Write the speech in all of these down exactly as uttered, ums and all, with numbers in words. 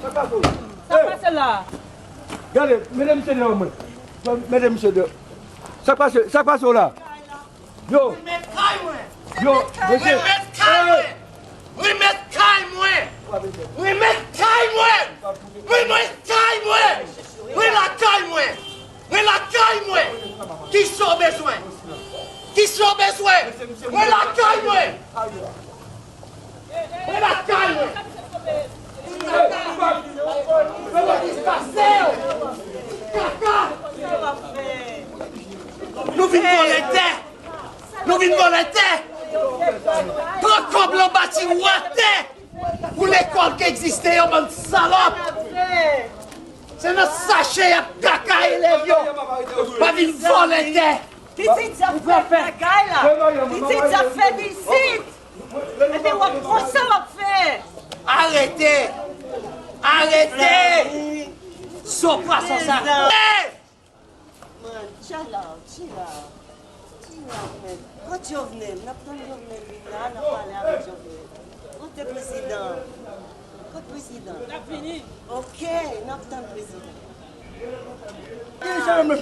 Sa k pase w? Sa k pase la? Gade, mete misye deyò mwen. Mete misye deyò. Sa k pase, sa k pase w la? Yo. Remèt kay mwen. Yo, mesye. Remèt kay mwen. Remèt kay mwen. Remèt kay mwen. Remèt kay mwen. Mwen lakay mwen. Mwen lakay mwen. Kisa w bezwen? Kisa w bezwen? Mwen lakay mwen. Mwen lakay mwen. Kaka. Nou vin vòlè tè. Nou vin vòlè tè. Pran kòb lan bati wè tè. Pou lekòl ki egziste yo, bann salòp. Se nan sache y ap kaka elèv yo. Pa vin vòlè tè. Pitit sa fèt lakay la. Pitit sa fèt isit. Epi w ap konsa w ap fè. Arete. Arete. Zo pwason sa. Man, chill out, chill out. Chill out, man. Kot Jovenel? N ap tann Jovenel vin la, n ap pale avèk Jovenel. Kote prezidan? Kot prezidan? L ap vini. Ok, n ap tann prezidan.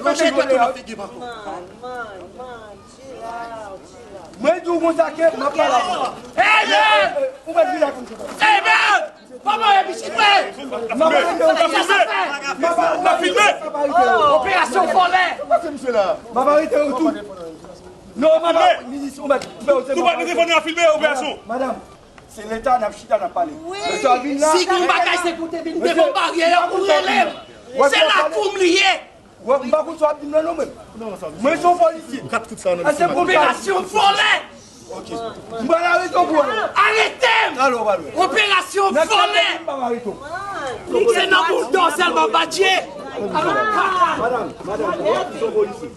Manje tout nan figi m ankò. Man, man, man, chill out, chill out. Mwen di w konsa ke m ap pale avè w. Hey, man! Ou mèt vin la konsa. Hey, man! Kòman e pitit mwen? N ap filme! N ap filme! Operasyon vòlè! M ap arete yo tout. Non, m ap minis, ou mèt, ou mèt, ou mèt telefòn nan filme operasyon. Madanm, se leta n ap chita n ap pale. Mesye a vin la. Si gon bagay se pou te vin devan baryè a pou rele m. Se lakou m li ye. Wè, m pa konn sa w ap di m nan non mwen. Mwen se yon polisye. Kat kout sa nan. Operasyon vòlè. Ok. M pral arete w pou wè. Arete m! Talè w pral wè. Operasyon vòlè. M pral arete w. Se nan boul dò sèlman badje. Madanm, madanm, madanm, se yon polisye.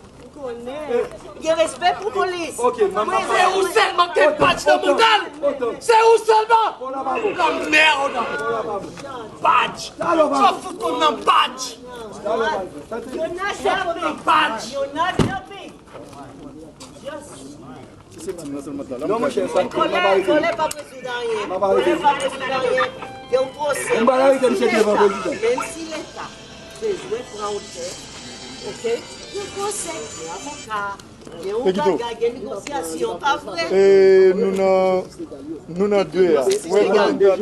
Gen respè pou polis. Ok, manman. Se ou sèlman ki gen badj nan mouda l. Se ou sèlman. Lanmèd. Badj. Sa w fout konn nan badj. Yo n a japé. Yo n a japé. Just. Non, monchè, sa, m ap arete. Kòlè pa rezoud anyen. M ap arete. Kòlè pa rezoud anyen. Gen yon pwosè. M pral arete misye devan prezidan. Menm si leta bezwen pran otè, ok? Gen pwosè, gen avoka. Gen yon bagay, gen negosyasyon, pa vre? E nou nan, nou nan de a. Premyèman, DG,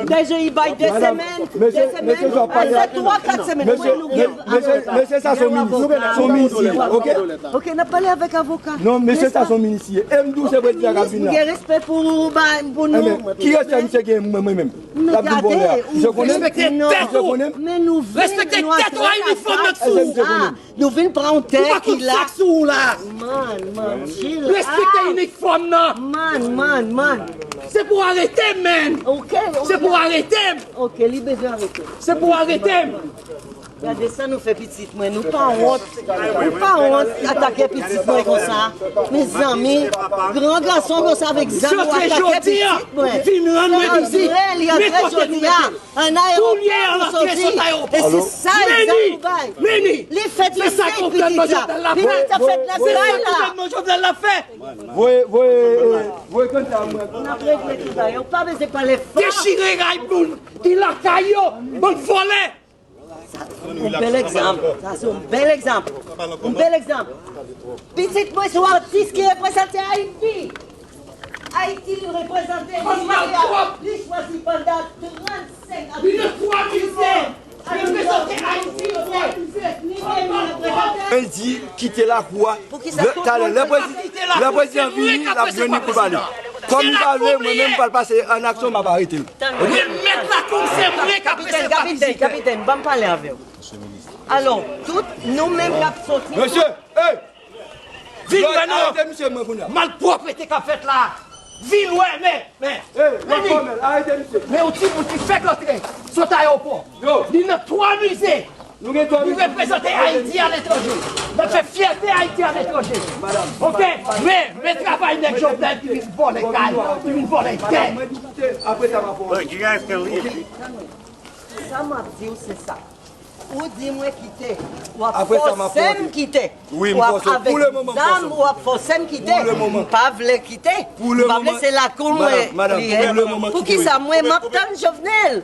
DG bay de semèn, de semèn, pase twa, kat semèn, mwen nou gen. Mesye, sa se yon minis, se yon minis li ye, ok? Ok, n ap pale avèk avoka. Non, mesye, sa se yon minis li ye. E m di w se prezidan k ap vin la. Gen respè pou, pou nou. Ki respè misye gen mwen, mwen menm? L ap vin vòlè a. Misye konnen? Respekte tèt ou. Men nou vin, nou atake. Respekte tèt ou, a inifòm nan sou ou. Nou vin pran yon tè ki la. Ou pa konn sa k sou ou la. Man, man, chill out. Respekte inifòm nan. Man, man, man. Se pou arete m, man. Ok, ok. Se pou arete m. Ok, li bezwen arete. Se pou arete m. Gade sa nou fè pitit mwen. Nou pa wont. Nou pa wont atake pitit mwen konsa. Mezanmi, gran gason konsa avèk zam ou atake pitit mwen. Vin rann mwen vizit. Men kote nou mete m. An ayewopò pou soti. E se sa egzanp ou bay. Li fèt isit, pitit la. Pitit la fèt lakay la. Voye, voye, eh, voye kanta mwen. N ap regle tout bagay. Ou pa bezwen pale fò. Dechire ray moun ki lakay yo. Bann vòlè. Yon bèl egzanp. Sa se yon bèl egzanp. Yon bèl egzanp. Pitit mwen se yon atis ki reprezante Ayiti. Ayiti li reprezante, li chwazi pandan trannsenk ane. Li nan twa mize. Li reprezante Ayiti. Li reprezante. Mwen di kite lakou a. Talè, lè prezidan, lè prezidan vini, l ap jwenn li pou pale. Kòm li pa vle, mwen menm m pral pase an aksyon, m ap arete l. Remèt lakou m, se mwen k ap resevwa vizitè. Kapitèn, kapitèn, ban m pale avè w. Alò, tout nou menm k ap soti. Mesye, hey! Vin wè non! Arete misye mwen kounye a. Malpwòpte k ap fèt la. Vin wè, men, men. Hey, men yon ti bout ki fèk antre sot ayewopò. Li nan twa mize. Li reprezante Ayiti aletranje. L ap fè fyète Ayiti aletranje. Ok? Men, men travay nèg Jovenel ki vin vòlè kay, ki vin vòlè tè. Look, you guys can leave. Sa m ap di w se sa. Ou di mwen kite, w ap fòse m kite. W ap avèk zam, w ap fòse m kite. M pa vle kite. M pa vle, se lakou mwen li ye. Poukisa mwen m ap tann Jovenel?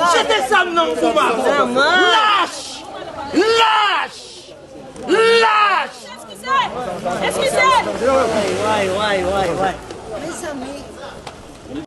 Jete zam nan pou m avè w. Lach! Lach! Lach! Eskize! Eskize! Way, way, way, way. Mezanmi.